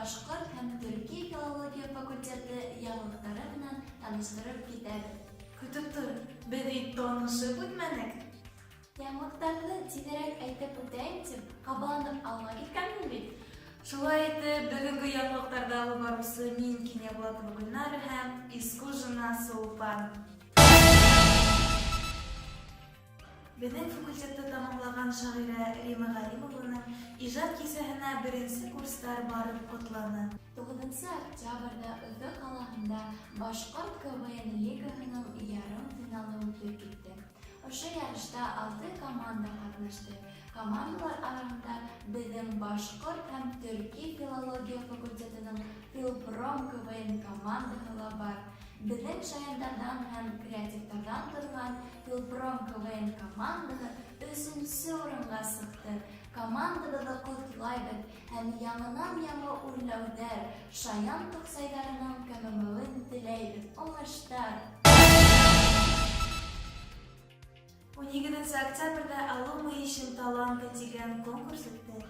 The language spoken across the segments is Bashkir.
башҡорт һәм төрки филология факультеты яңылыҡтары менән таныштырып китәбеҙ. Көтөп тор, беҙ бит танышып үтмәнек. Яңылыҡтарҙы тиҙерәк әйтеп үтәйем тип, ҡабаланып алға киткәнмен бит. Шулай итеп, бөгөнгө яңылыҡтарҙы алып барыусы мин, Кинйәбулатова Гөлнара һәм Искужина Сулпан. Беҙҙең факультетты тамамлаған шағирә Рима Ғәлимованың ижад кисәһенә беренсе курстар барып ҡотланы. Туғыҙынсы октябрҙә Өфө ҡалаһында Башҡорт КВН лигаһының ярым финалы үтеп китте. Ошо ярышта алты команда ҡатнашты. Командалар араһында беҙҙең башҡорт һәм төрки филология факультетының Филпром КВН командаһы ла бар. Беҙҙең шаяндарҙан һәм креативтарҙан торған Филпром КВН командаһы өсөнсө урынға сыҡты. Командабыҙҙы ҡотлайбыҙ һәм яңынан-яңы үрләүҙәр, шаян тоҡсайҙарының кәмемәүен теләйбеҙ. Уңыштар! Унигеҙенсе октябрҙә Алло, мы ищем таланты тигән конкурс үтте.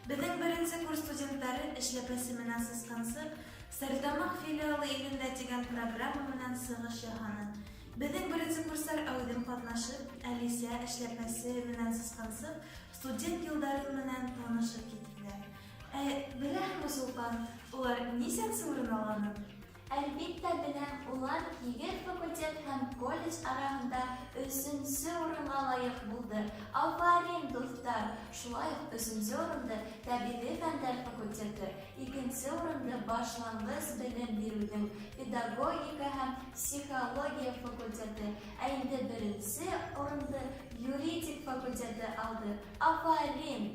Беҙҙең беренсе курс студенттары эшләпәсе менән сысҡансыҡ Стәрлетамаҡ филиалы илендә тигән программа менән сығыш яһаны. Беҙҙең беренсе курстар әүҙем ҡатнашып, Әлисә эшләпәсе менән сысҡансыҡ студент йылдары менән танышып киттеләр. Ә беләһеңме, Сулпан, улар нисәнсе урын алғанын? Әлбиттә, беләм, улар һигеҙ факультет һәм колледж араһында өсөнсө урынға лайыҡ булды. Афарин, дуҫтар! Шулай уҡ өсөнсө урынды тәбиғи фәндәр факультеты, икенсе урынды башланғыс белем биреүҙең педагогика һәм психология факультеты, ә инде беренсе урынды юридик факультеты алды. Афарин!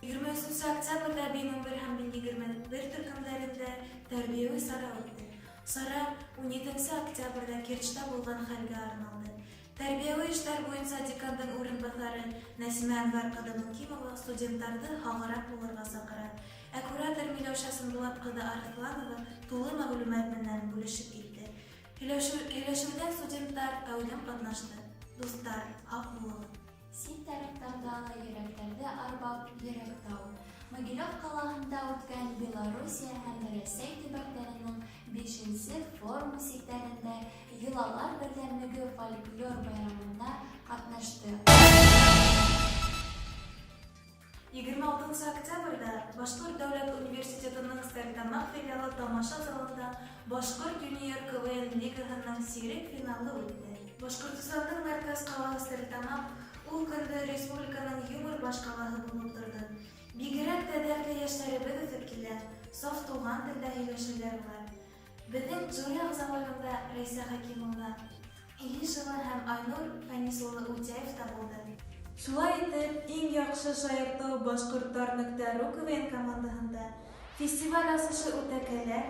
23 октябрҙә Бин 11 һәм Бин 21 төркөмдәрендә тәрбиәүи сара үтте. Сара 17 октябрҙә Керчьта булған хәлгә арналды. Тәрбиәүи эштәр буйынса декандың урынбаҫары Нәсимә Әнвәр ҡыҙы Мукимова студенттарҙы һағыраҡ булырға саҡыра. Ә куратор Миләүшә Сынбулат ҡыҙы Арыҫланова тулы мәғлүмәт менән бүлешеп китте. Һөйләшеүҙә студенттар әүҙем ҡатнашты. Дуҫтар, һаҡ булығыҙ! Сит тарафтарҙа ла йөрәктәрҙе арбап Йөрәктау. Могилев ҡалаһында үткән Белоруссия һәм Рәсәй төбәктәренең бишенсе форумы сиктәрендә Йолалар берҙәмлеге фольклор байрамында ҡатнашты. 26 нчы октябрьдә Башкорт дәүләт университетының Стәрлетамак филиалы тамаша залында Башкорт юниор КВН лигаһының сирек финалы үтте. Башкортостандың мәркәз ҡалаһы Стәрлетамак ул көндө республиканың юмор башҡалаһы булып торҙо. Бигерәк тә дәртле йәштәребеҙ үҫеп килә, саф туған телдә һөйләшәләр улар. Беҙҙең жюри ағзаларында Рәйсә Хәкимовна Илишева һәм Айнур Фәнис улы Утяев та булды. Шулай итеп, иң яҡшы шаяртыу Башҡорттар нөктә ру КВН командаһында, фестиваль асышы үтә кәлә,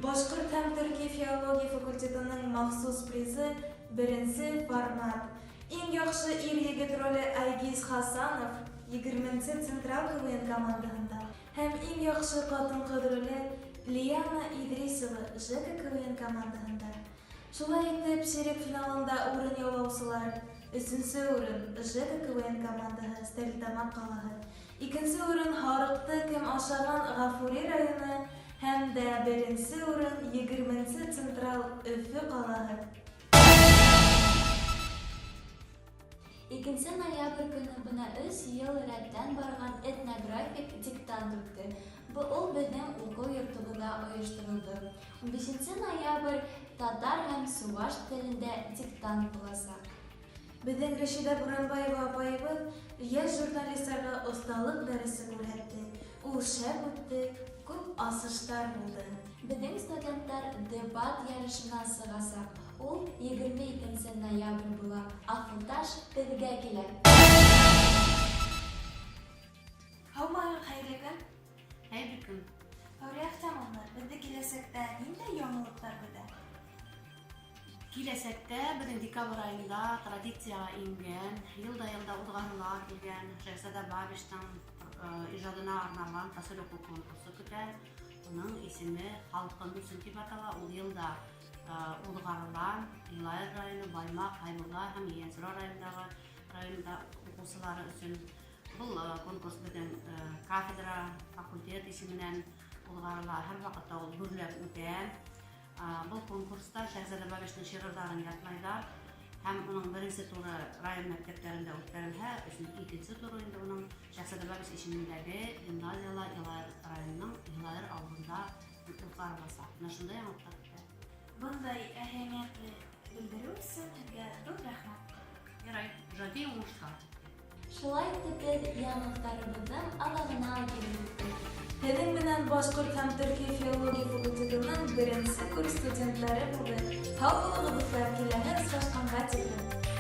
башҡорт һәм төрки филология факультетының махсус призы, беренсе формат, иң яҡшы ир-егет роле Айгиз Хасанов, егерменсе Централ КВН командаһында, Һәм иң яхшы хатын-кыз роле Лиана Идрисова Жека КВН командаһында. Шулай итеп, чирек финалында урын яулаучылар, өченче урын, Жека КВН командаһы, Стәрлетамак калаһы, икенче урын, Һарыкты кем ашаган, Гафури районы һәм дә беренче урын, егерменче Централ, Өфе калаһы. Икенсе ноябрь көнө бына өс ел рәттән барган этнографик диктант үтте. Бу ул безнең уку йортыбызда оештырылды. Унбишенче ноябрь татар һәм чуваш телендә диктант булачак. Безнең Рәшидә Буранбаева апаебыз яшь журналистларга осталык дәресе күрһәтте. Ул шәп үтте, күп асыштар булды. Безнең студентлар дебат ярышына сыгачак. Ул 22 ноябрь була. Асылташ безгә килә. Һаумыһығыҙ, хәйерле көн! Хәйерле көн! Фәүрия Әхтәмовна, беҙҙе киләсәктә ниндәй яңылыҡтар көтә? Киләсәктә беҙҙең декабрь айында традицияға ингән, йыл да йылда уҙғарыла килгән Шәһзада Бабичтың ижадына арналған фасил уҡыу конкурсы көтә. Уның исеме Халҡым өсөн тип атала. Ул йылда уҙғарыла. Йылайыр районы, Баймаҡ, Хәйбулла һәм Ейәнсура райондағы районда уҡыусылары өсөн. Был конкурс беҙҙең кафедра, факультет исеменән уҙғарыла, һәр ваҡытта ул гөрләп үтә. Был конкурста Шәһзадә Бабичтың шиғырҙарын ятлайҙар. Һәм уның беренсе туры район мәктәптәрендә үткәрелһә, икенсе туры инде уның Шәһзадә Бабич исемендәге гимназияла Йылайыр районының Йылайыр ауылында уҙғарыласаҡ. Менә шундай яңылыҡтар көтә. Бындай әһәмиәтле белдереү өсөн һеҙгә ҙур рәхмәт. Ярай, ижади уңыштар. Шулай итеп беҙ яңылыҡтарыбыҙҙың аҙағына килеп еттек. Һеҙҙең менән башҡорт һәм төрки филология факультетының беренсе курс студенттары булды. Һау булығыҙ, дуҫтар, киләһе осрашҡанға тиклем.